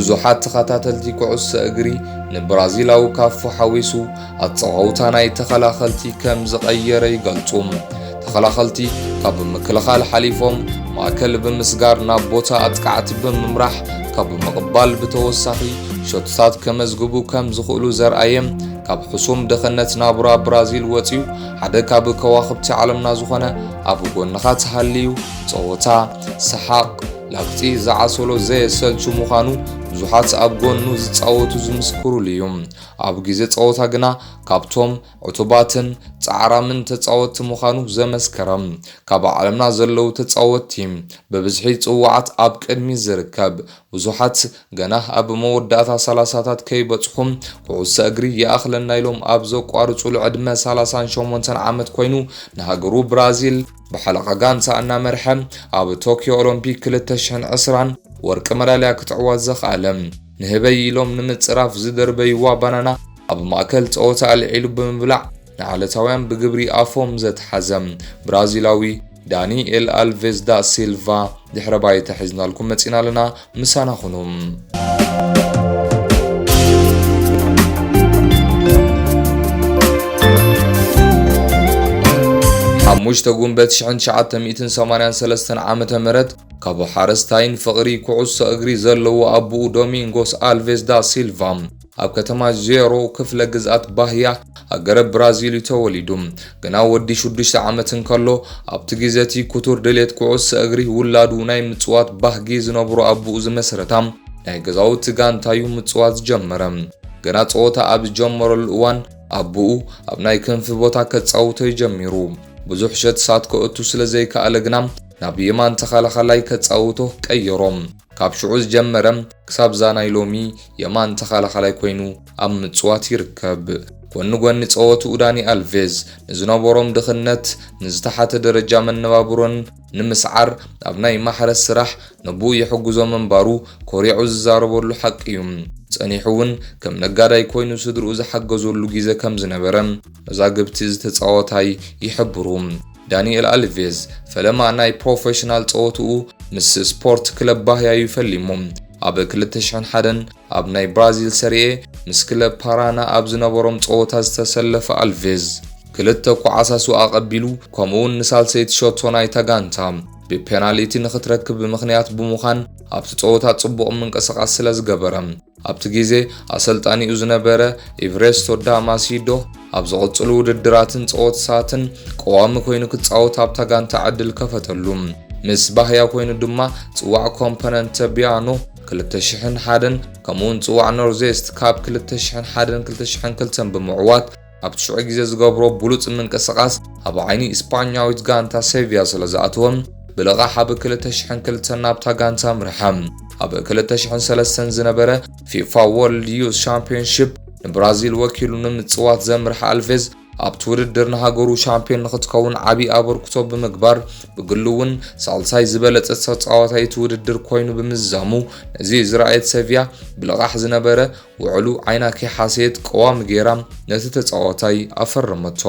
ብዙሓት ተኸታተልቲ ኩዕሶ እግሪ ንብራዚላዊ ካፉ ሓዊሱ ኣጸዋውታ ናይ ተኸላኸልቲ ከም ዝቐየረ ይገልጹ። ተኸላኸልቲ ካብ ምክልኻል ሓሊፎም ማእከል ብምስጋር ናብ ቦታ ኣጥቃዕቲ ብምምራሕ ካብ ምቕባል ብተወሳኺ ሸቶታት ከመዝግቡ ከም ዝኽእሉ ዘርኣየ ካብ ሕሱም ድኽነት ናብራ ብራዚል ወጺኡ ሓደ ካብ ከዋኽብቲ ዓለምና ዝኾነ ኣብ ጎንኻ ተሃልዩ ጸወታ፣ ሰሓቕ፣ ላግጺ ዝዓሰሎ ዘየሰልቹ ምዃኑ ብዙሓት ኣብ ጎኑ ዝጻወቱ ዝምስክሩሉ እዩ። ኣብ ግዜ ጸወታ ግና ካብቶም ዕቱባትን ጻዕራምን ተጻወትቲ ምዃኑ ዘመስከረ፣ ካብ ዓለምና ዘለዉ ተጻወትቲ ብብዝሒ ጽዋዓት ኣብ ቅድሚት ዝርከብ፣ ብዙሓት ገና ኣብ መወዳእታ ሰላሳታት ከይበጽሑ ኩዕሶ እግሪ ይኣኽለና ኢሎም ኣብ ዘቋርጹሉ ዕድመ ሰላሳን ሸሞንተን ዓመት ኮይኑ ንሃገሩ ብራዚል ብሓለቓ ጋንታ እናመርሐ ኣብ ቶኪዮ ኦሎምፒክ ክልተ ሽሕን ዕስራን ወርቂ መዳልያ ክትዕወት ዘኽኣለ። ንህበይ ኢሎም ንምጽራፍ ዝደርበይዋ ባናና ኣብ ማእከል ጸወታ ኣልዒሉ ብምብላዕ ንዓለታውያን ብግብሪ ኣፎም ዘትሓዘ ብራዚላዊ ዳኒኤል ኣልቬዝ ዳ ሲልቫ ድሕረ ባይታ ሒዝናልኩም መጺና ኣለና። ምሳና ኩኑ። ሓሙሽተ ጉንበት ሽሕን ትሽዓተ ሚእትን ሰማንያን ሰለስተን ዓመተ ምህረት ካብ ሓረስታይን ፍቕሪ ኩዕሶ እግሪ ዘለዎ ኣቦኡ ዶሚንጎስ ኣልቬዝ ዳ ሲልቫ ኣብ ከተማ ዜሮ ክፍለ ግዝኣት ባህያ ሃገረ ብራዚል እዩ ተወሊዱ። ገና ወዲ ሽዱሽተ ዓመት እንከሎ ኣብቲ ግዜ እቲ ክቱር ድሌት ኩዕሶ እግሪ ውላዱ ናይ ምጽዋት ባህጊ ዝነብሮ ኣቦኡ ዝመስረታ ናይ ገዛውቲ ጋንታ እዩ ምጽዋት ዝጀመረ። ገና ጸወታ ኣብ ዝጀመረሉ እዋን ኣቦኡ ኣብ ናይ ክንፊ ቦታ ከጻውቶ እዩ ጀሚሩ። ብዙሕ ሸትሳት ከእቱ ስለ ዘይከኣለ ግና ናብ የማን ተኸላኸላይ ከጻውቶ ቀየሮ። ካብ ሽዑ ዝጀመረ ክሳብ ዛናይ ሎሚ የማን ተኸላኸላይ ኮይኑ ኣብ ምጽዋት ይርከብ። ጎኒ ጎኒ ጸወትኡ ዳኒ ኣልቬዝ ንዝነበሮም ድኽነት ንዝተሓተ ደረጃ መነባብሮን ንምስዓር ኣብ ናይ ማሕረስ ስራሕ ንብኡ ይሕግዞ ምንባሩ ኮሪዑ ዝዛረበሉ ሓቂ እዩ። ጸኒሑ እውን ከም ነጋዳይ ኮይኑ ስድርኡ ዝሓገዘሉ ግዜ ከም ዝነበረ መዛግብቲ እዚ ተጻዋታይ ይሕብሩ። ዳኒኤል ኣልቬዝ ፈለማ ናይ ፕሮፌሽናል ጸወትኡ ምስ ስፖርት ክለብ ባህያ እዩ ፈሊሙ። ኣብ ክልተ ሽሕን ሓደን ኣብ ናይ ብራዚል ሰሪኤ ምስ ክለብ ፓራና ኣብ ዝነበሮም ጸወታ ዝተሰለፈ ኣልቬዝ ክልተ ኳዓሳሱ ኣቐቢሉ፣ ከምኡውን ንሳልሰይቲ ሸቶ ናይታ ጋንታ ብፔናልቲ ንኽትረክብ ምኽንያት ብምዃን ኣብቲ ጸወታ ጽቡቕ ምንቅስቓስ ስለ ዝገበረ ኣብቲ ግዜ ኣሰልጣኒኡ ዝነበረ ኤቨሬስቶ ዳማሲዶ ኣብ ዝቕጽሉ ውድድራትን ጸወታታትን ቀዋሚ ኮይኑ ክጻወት ኣብታ ጋንታ ዕድል ከፈተሉ። ምስ ባህያ ኮይኑ ድማ ጽዋዕ ኮምፖነንተ ቢያኖ ክልተ ሽሕን ሓደን ከምኡውን ጽዋዕ ኖርዜስት ካብ ክልተ ሽሕን ሓደን ክልተ ሽሕን ክልተን ብምዕዋት ኣብቲ ሽዑ ግዜ ዝገብሮ ብሉጽ ምንቅስቓስ ኣብ ዓይኒ ስፓኛዊት ጋንታ ሴቪያ ስለ ዝኣተወ ብልቓሕ ኣብ ክልተ ሽሕን ክልተን ናብታ ጋንታ ኣምርሐ። ኣብ ክልተ ሽሕን ሰለስተን ዝነበረ ፊፋ ወርልድ ዩዝ ሻምፒዮንሺፕ ንብራዚል ወኪሉ ንምጽዋት ዘምርሐ ኣልቬዝ ኣብቲ ውድድር ንሃገሩ ሻምፒዮን ንኽትከውን ዓቢ ኣበርክቶ ብምግባር ብግሉ እውን ሳልሳይ ዝበለጸ ተጻዋታይ እቲ ውድድር ኮይኑ ብምዝዛሙ ነዚ ዝረኣየት ሰቪያ ብልቓሕ ዝነበረ ውዕሉ ዓይና ከይሓሰየት ቀዋሚ ገይራ ነቲ ተጻዋታይ ኣፈረመቶ።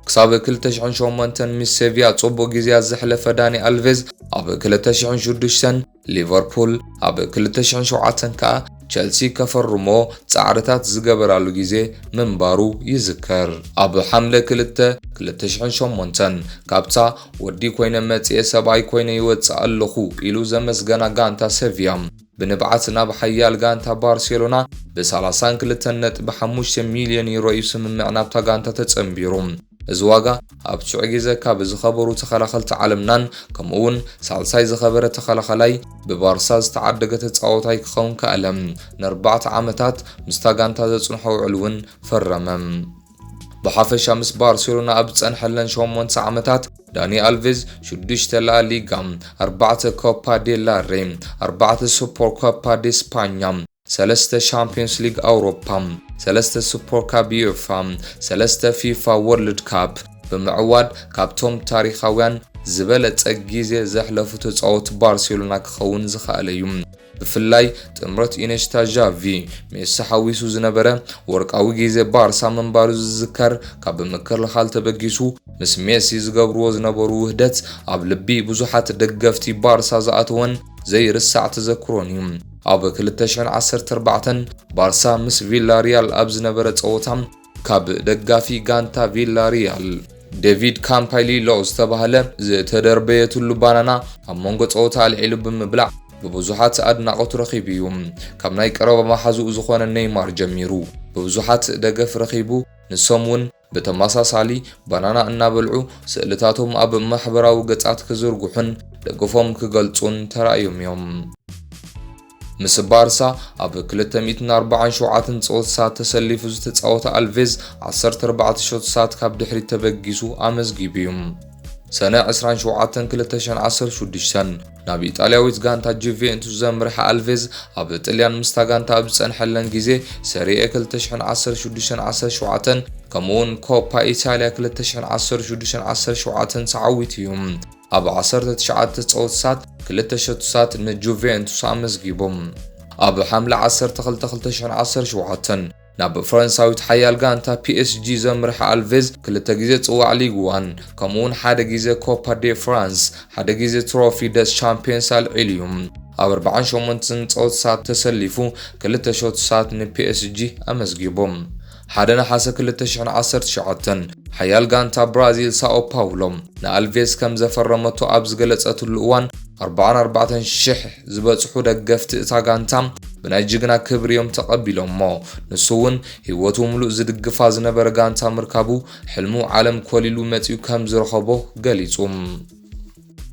ክሳብ ክልተ ሽሕን ሸሞንተን ምስ ሴቪያ ጽቡቕ ግዜያት ዘሕለፈ ዳኒ ኣልቬዝ ኣብ ክልተ ሽሕን ሽዱሽተን ሊቨርፑል ኣብ ክልተ ሽሕን ሸውዓተን ከኣ ቸልሲ ከፈርሞ ጻዕርታት ዝገበራሉ ግዜ ምንባሩ ይዝከር። ኣብ ሓምለ ክልተ ክልተ ሽሕን ሸሞንተን ካብታ ወዲ ኮይነ መጽኤ ሰብኣይ ኮይነ ይወጽእ ኣለኹ ኢሉ ዘመስገና ጋንታ ሰቪያ ብንብዓት ናብ ሓያል ጋንታ ባርሴሎና ብ ሰላሳን ክልተን ነጥቢ ሓሙሽተ ሚልዮን ዩሮ እዩ ስምምዕ ናብታ ጋንታ ተጸንቢሩ። እዚ ዋጋ ኣብ ሽዑ ግዜ ካብ ዝኸበሩ ተኸላኸልቲ ዓለምናን ከምኡ እውን ሳልሳይ ዝኸበረ ተኸላኸላይ ብባርሳ ዝተዓደገ ተጻዋታይ ክኸውን ከኣለ። ንኣርባዕተ ዓመታት ምስታ ጋንታ ዘጽንሖ ውዕል እውን ፈረመ። ብሓፈሻ ምስ ባርሴሎና ኣብ ዝጸንሐለን ሸሞንተ ዓመታት ዳኒ ኣልቬዝ ሽዱሽተ ላ ሊጋ፣ ኣርባዕተ ኮፓ ዴላ ሬ፣ ኣርባዕተ ሱፐር ኮፓ ዴ ስፓኛ፣ ሰለስተ ሻምፒዮንስ ሊግ ኣውሮፓ፣ ሰለስተ ሱፐር ካፕ ዩኤፋ፣ ሰለስተ ፊፋ ወርልድ ካፕ ብምዕዋድ ካብቶም ታሪኻውያን ዝበለጸ ግዜ ዘሕለፉ ተጻወቲ ባርሴሎና ክኸውን ዝኸኣለ እዩ። ብፍላይ ጥምረት ኢነሽታ ዣቪ ሜሲ ሓዊሱ ዝነበረ ወርቃዊ ግዜ ባርሳ ምንባሩ ዝዝከር ካብ ምክልኻል ተበጊሱ ምስ ሜሲ ዝገብርዎ ዝነበሩ ውህደት ኣብ ልቢ ብዙሓት ደገፍቲ ባርሳ ዝኣተወን ዘይርሳዕ ተዘክሮን እዩ። ኣብ ክልተ ሽሕን ዓሰርተ ኣርባዕተን ባርሳ ምስ ቪላሪያል ኣብ ዝነበረ ጸወታ፣ ካብ ደጋፊ ጋንታ ቪላሪያል ዴቪድ ካምፓይሊሎ ዝተባህለ ዝተደርበየትሉ ባናና ኣብ መንጎ ጸወታ ኣልዒሉ ብምብላዕ ብብዙሓት ኣድናቖት ረኺቡ እዩ። ካብ ናይ ቀረባ መሓዝኡ ዝኾነ ኔይማር ጀሚሩ ብብዙሓት ደገፍ ረኺቡ፣ ንሶም እውን ብተመሳሳሊ ባናና እናበልዑ ስእልታቶም ኣብ ማሕበራዊ ገጻት ክዝርግሑን ደገፎም ክገልጹን ተራእዮም እዮም። ምስ ባርሳ ኣብ ክልተ ሚእትን ኣርባዓን ሸውዓተን ጸወታታት ተሰሊፉ ዝተጻወተ ኣልቬዝ፣ ዓሰርተ ኣርባዕተ ሸቶታት ካብ ድሕሪት ተበጊሱ ኣመዝጊቡ እዩ። ሰነ ዕስራን ሸውዓተን ክልተ ሽሕን ዓሰርተ ሽዱሽተን ናብ ኢጣልያዊት ጋንታ ጁቬንቱስ ዘምርሐ ኣልቬዝ፣ ኣብ ጥልያን ምስታ ጋንታ ኣብ ዝጸንሐለን ግዜ፣ ሰሪኤ ክልተ ሽሕን ዓሰርተ ሽዱሽተን ዓሰርተ ሸውዓተን ከምኡውን ኮፓ ኢታልያ ክልተ ሽሕን ዓሰርተ ሽዱሽተን ዓሰርተ ሸውዓተን ተዓዊቱ እዩ። ኣብ ዓሰርተ ትሽዓተ ጸወታታት ክልተ ሸቶታት ንጁቬንቱስ ኣመዝጊቦም። ኣብ ሓምለ ዓሰርተ ክልተ ክልተ ሽሕን ዓሰርተ ሸውዓተን ናብ ፈረንሳዊት ሓያል ጋንታ ፒ ኤስ ጂ ዘምርሐ ኣልቬዝ፣ ክልተ ግዜ ጽዋዕ ሊግ ዋን ከምኡውን ሓደ ግዜ ኮፓ ዴ ፍራንስ፣ ሓደ ግዜ ትሮፊ ደስ ቻምፒየንስ ኣልዒሉ እዩ። ኣብ ኣርባዓን ሸሞንተን ጸወታታት ተሰሊፉ ክልተ ሸቶታት ን ፒ ኤስ ጂ ኣመዝጊቡ። ሓደ ነሓሰ ክልተ ሽሕን ዓሰርተ ትሽዓተን ሓያል ጋንታ ብራዚል ሳኦ ፓውሎ ንኣልቬዝ ከም ዘፈረመቶ ኣብ ዝገለጸትሉ እዋን፣ ኣርባዓን ኣርባዕተን ሽሕ ዝበጽሑ ደገፍቲ እታ ጋንታ ብናይ ጅግና ክብሪ እዮም ተቐቢሎሞ። ንሱ እውን ህይወቱ ምሉእ ዝድግፋ ዝነበረ ጋንታ ምርካቡ፣ ሕልሙ ዓለም ኮሊሉ መጺኡ ከም ዝረኸቦ ገሊጹ።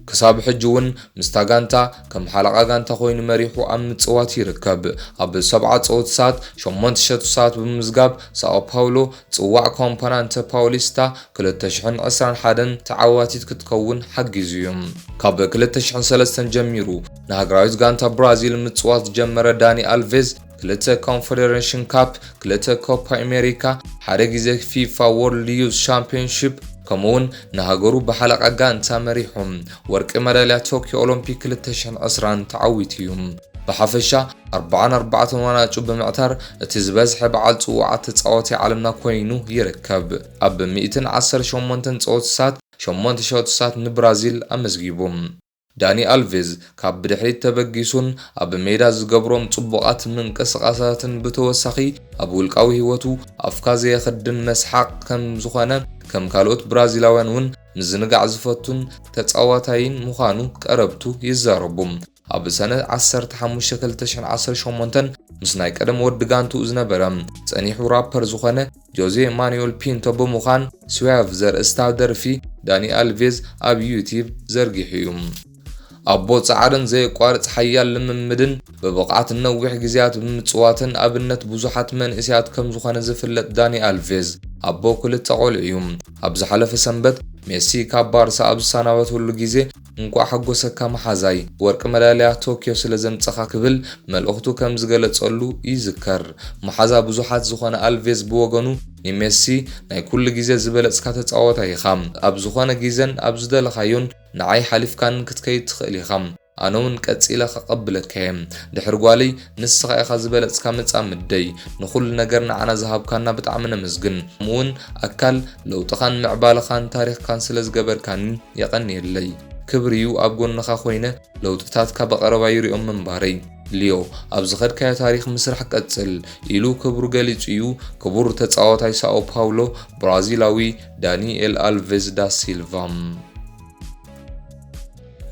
ክሳብ ሕጂ እውን ምስታ ጋንታ ከም ሓለቓ ጋንታ ኮይኑ መሪሑ ኣብ ምጽዋት ይርከብ። ኣብ ሰብዓ ጸወታታት ሸሞንተ ሸቶታት ብምምዝጋብ፣ ሳኦ ፓውሎ ጽዋዕ ኮምፓናንተ ፓውሊስታ ክልተ ሽሕን ዕስራን ሓደን ተዓዋቲት ክትከውን ሓጊዙ እዩ። ካብ ክልተ ሽሕን ሰለስተን ጀሚሩ ንሃገራዊት ጋንታ ብራዚል ምጽዋት ዝጀመረ ዳኒ ኣልቬዝ፣ ክልተ ኮንፌደሬሽን ካፕ፣ ክልተ ኮፓ ኣሜሪካ፣ ሓደ ግዜ ፊፋ ወርልድ ዩዝ ሻምፒዮንሺፕ፣ ከምኡውን ንሃገሩ ብሓለቓ ጋንታ መሪሑ ወርቂ መዳልያ ቶኪዮ ኦሎምፒክ ክልተ ሽሕን ዕስራን ተዓዊቱ እዩ። ብሓፈሻ ኣርባዓን ኣርባዕተን ዋንጫ ብምዕታር እቲ ዝበዝሐ በዓል ጽዋዓት ተጻዋታይ ዓለምና ኮይኑ ይርከብ። ኣብ ሚእትን ዓሰርተ ሸሞንተን ጸወታታት ሸሞንተ ሸቶታት ንብራዚል ኣመዝጊቡ። ዳኒ ኣልቬዝ ካብ ብድሕሪት ተበጊሱን ኣብ ሜዳ ዝገብሮም ጽቡቓት ምንቅስቓሳትን ብተወሳኺ ኣብ ውልቃዊ ህይወቱ ኣፍካ ዘየኽድን መስሓቕ ከም ዝኾነ፣ ከም ካልኦት ብራዚላውያን እውን ምዝንጋዕ ዝፈቱን ተጻዋታይን ምዃኑ ቀረብቱ ይዛረቡ። ኣብ ሰነ ዓሰርተ ሓሙሽተ ክልተ ሽሕን ዓሰርተ ሸሞንተን ምስ ናይ ቀደም ወዲ ጋንትኡ ዝነበረ ጸኒሑ ራፐር ዝኾነ ጆዜ ማኑኤል ፒንቶ ብምዃን ስዋቭ ዘርእስታ ደርፊ ዳኒ ኣልቬዝ ኣብ ዩቲዩብ ዘርጊሑ እዩ። ኣቦ ጻዕርን ዘየቋርጽ ሓያል ልምምድን ብብቕዓት ነዊሕ ግዜያት ብምጽዋትን ኣብነት ብዙሓት መንእሰያት ከም ዝኾነ ዝፍለጥ ዳኒ ኣልቬዝ ኣቦ ክልተ ቆልዑ እዩ። ኣብ ዝሓለፈ ሰንበት ሜሲ ካብ ባርሳ ኣብ ዝሰናበተሉ ግዜ፣ "እንቋዕ ሓጎሰካ መሓዛይ፣ ወርቂ መዳልያ ቶክዮ ስለ ዘምጸኻ" ክብል መልእኽቱ ከም ዝገለጸሉ ይዝከር። መሓዛ ብዙሓት ዝኾነ ኣልቬዝ ብወገኑ፣ "ንሜሲ ናይ ኩሉ ግዜ ዝበለጽካ ተጻዋታይ ኢኻ። ኣብ ዝኾነ ግዜን ኣብ ዝደለኻዮን ንዓይ ሓሊፍካን ክትከይድ ትኽእል ኢኻ። ኣነ እውን ቀጺለ ከቐብለካ እየ። ድሕሪ ጓለይ ንስኻ ኢኻ ዝበለጽካ መጻምደይ። ንኹሉ ነገር ንዓና ዝሃብካና ብጣዕሚ ነመስግን። ከምኡውን ኣካል ለውጥኻን ምዕባለኻን ታሪኽካን ስለ ዝገበርካኒ የቐንየለይ። ክብሪ እዩ ኣብ ጎንኻ ኮይነ ለውጥታትካ ብቐረባ ይሪኦም ምንባረይ። ሊዮ፣ ኣብ ዝኸድካዮ ታሪኽ ምስራሕ ቀጽል" ኢሉ ክብሩ ገሊጹ እዩ ክቡር ተጻዋታይ ሳኦ ፓውሎ ብራዚላዊ ዳኒኤል ኣልቬዝ ዳ ሲልቫ።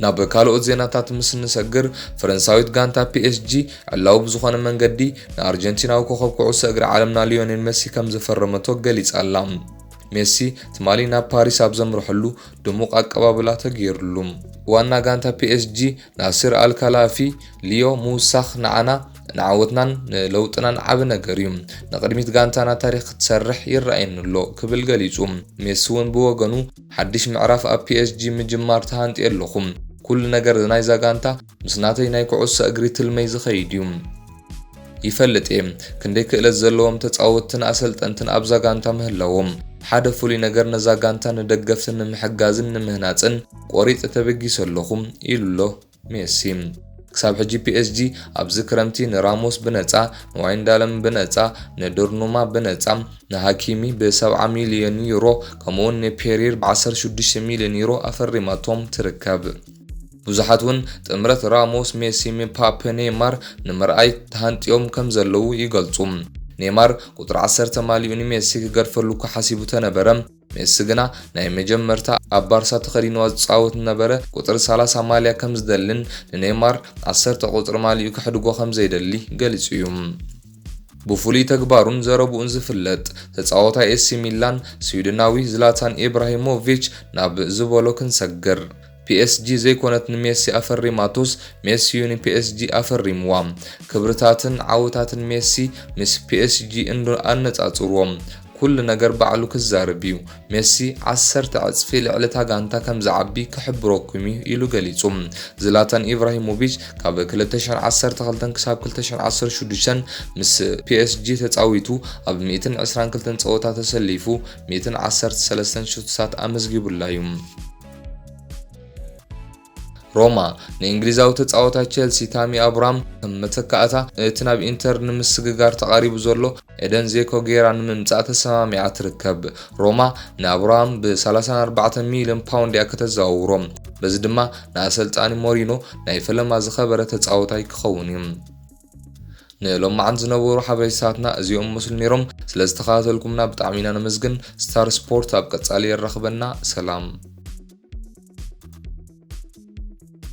ናብ ካልኦት ዜናታት ምስ ንሰግር፣ ፈረንሳዊት ጋንታ ፒ ኤስ ጂ ዕላዊ ብዝኾነ መንገዲ ንኣርጀንቲናዊ ኮኸብ ኩዕሶ እግሪ ዓለምና ሊዮኔል ሜሲ ከም ዘፈረመቶ ገሊጻ ኣላ። ሜሲ ትማሊ ናብ ፓሪስ ኣብ ዘምርሐሉ ድሙቕ ኣቀባብላ ተገይሩሉ። ዋና ጋንታ ፒ ኤስ ጂ ናስር ኣልካላፊ፣ "ሊዮ ምውሳኽ ንዓና፣ ንዓወትናን ንለውጥናን ዓቢ ነገር እዩ። ንቕድሚት ጋንታና ታሪኽ ክትሰርሕ ይረኣየኒ ኣሎ" ክብል ገሊጹ። ሜሲ እውን ብወገኑ፣ "ሓድሽ ምዕራፍ ኣብ ፒ ኤስ ጂ ምጅማር ተሃንጥየ ኣለኹ። ኩሉ ነገር ናይዛ ጋንታ ምስ ናተይ ናይ ኩዕሶ እግሪ ትልመይ ዝኸይድ እዩ። ይፈልጥ እየ ክንደይ ክእለት ዘለዎም ተጻወትትን ኣሰልጠንትን ኣብዛ ጋንታ ምህላዎም። ሓደ ፍሉይ ነገር ነዛ ጋንታ ንደገፍትን ንምሕጋዝን ንምህናጽን ቆሪጸ ተበጊሰ ኣለኹ" ኢሉ ኣሎ ሜሲ። ክሳብ ሕጂ ፒ ኤስ ጂ ኣብዚ ክረምቲ ንራሞስ ብነጻ፣ ንዋይንዳለም ብነጻ፣ ንዶርኑማ ብነጻ፣ ንሃኪሚ ብ ሰብዓ ሚልዮን ዩሮ፣ ከምኡውን ንፔሪር ብ ዓሰርተ ሽዱሽተ ሚልዮን ዩሮ ኣፈሪማቶም ትርከብ። ብዙሓት እውን ጥምረት ራሞስ፣ ሜሲ፣ ምባፔ፣ ኔይማር ንምርኣይ ተሃንጥዮም ከም ዘለዉ ይገልጹ። ኔይማር ቁጽሪ ዓሰርተ ማሊኡ ንሜሲ ክገድፈሉ እኳ ሓሲቡ ተነበረ፣ ሜሲ ግና ናይ መጀመርታ ኣብ ባርሳ ተኸዲንዋ ዝጻወት ነበረ ቁጽሪ ሰላሳ ማልያ ከም ዝደልን ንኔይማር ዓሰርተ ቁጽሪ ማሊኡ ክሕድጎ ከም ዘይደሊ ገሊጹ እዩ። ብፍሉይ ተግባሩን ዘረብኡን ዝፍለጥ ተጻዋታይ ኤሲ ሚላን ስዊድናዊ ዝላታን ኢብራሂሞቪች ናብ ዝበሎ ክንሰግር። ፒኤስጂ ዘይኮነት ንሜሲ ኣፈሪማቶስ፣ ሜሲ እዩ ንፒኤስጂ ኣፈሪምዋ። ክብርታትን ዓወታትን ሜሲ ምስ ፒኤስጂ እንዶ ኣነጻጽርዎም፣ ኩሉ ነገር ባዕሉ ክዛረብ እዩ። ሜሲ ዓሰርተ ዕጽፊ ልዕሊ እታ ጋንታ ከም ዝዓቢ ክሕብረኩም እዩ ኢሉ ገሊጹ። ዝላታን ኢብራሂሞቪች ካብ ክልተ ሽሕን ዓሰርተ ክልተን ክሳብ ክልተ ሽሕን ዓሰርተ ሽዱሽተን ምስ ፒኤስጂ ተጻዊቱ ኣብ ሚእትን ዕስራን ክልተን ጸወታ ተሰሊፉ ሚእትን ዓሰርተ ሰለስተን ሹትሳት ኣመዝጊቡላ እዩ። ሮማ ንእንግሊዛዊ ተጻዋታይ ቸልሲ ታሚ ኣብራም ከም መተካእታ እቲ ናብ ኢንተር ንምስግጋር ተቓሪቡ ዘሎ ኤደን ዜኮ ጌራ ንምምጻእ ተሰማሚዓ ትርከብ። ሮማ ንኣብራም ብ ሰላሳ ኣርባዕተ ሚልዮን ፓውንድ እያ ከተዘዋውሮ። በዚ ድማ ንኣሰልጣኒ ሞሪኖ ናይ ፈለማ ዝኸበረ ተጻዋታይ ክኸውን እዩ። ንሎማዓንቲ ዝነበሩ ሓበሬታታትና እዚኦም መስሉ ነይሮም። ስለ ዝተኸታተልኩምና ብጣዕሚ ኢና ነመስግን። ስታር ስፖርት ኣብ ቀጻሊ የራኽበና። ሰላም።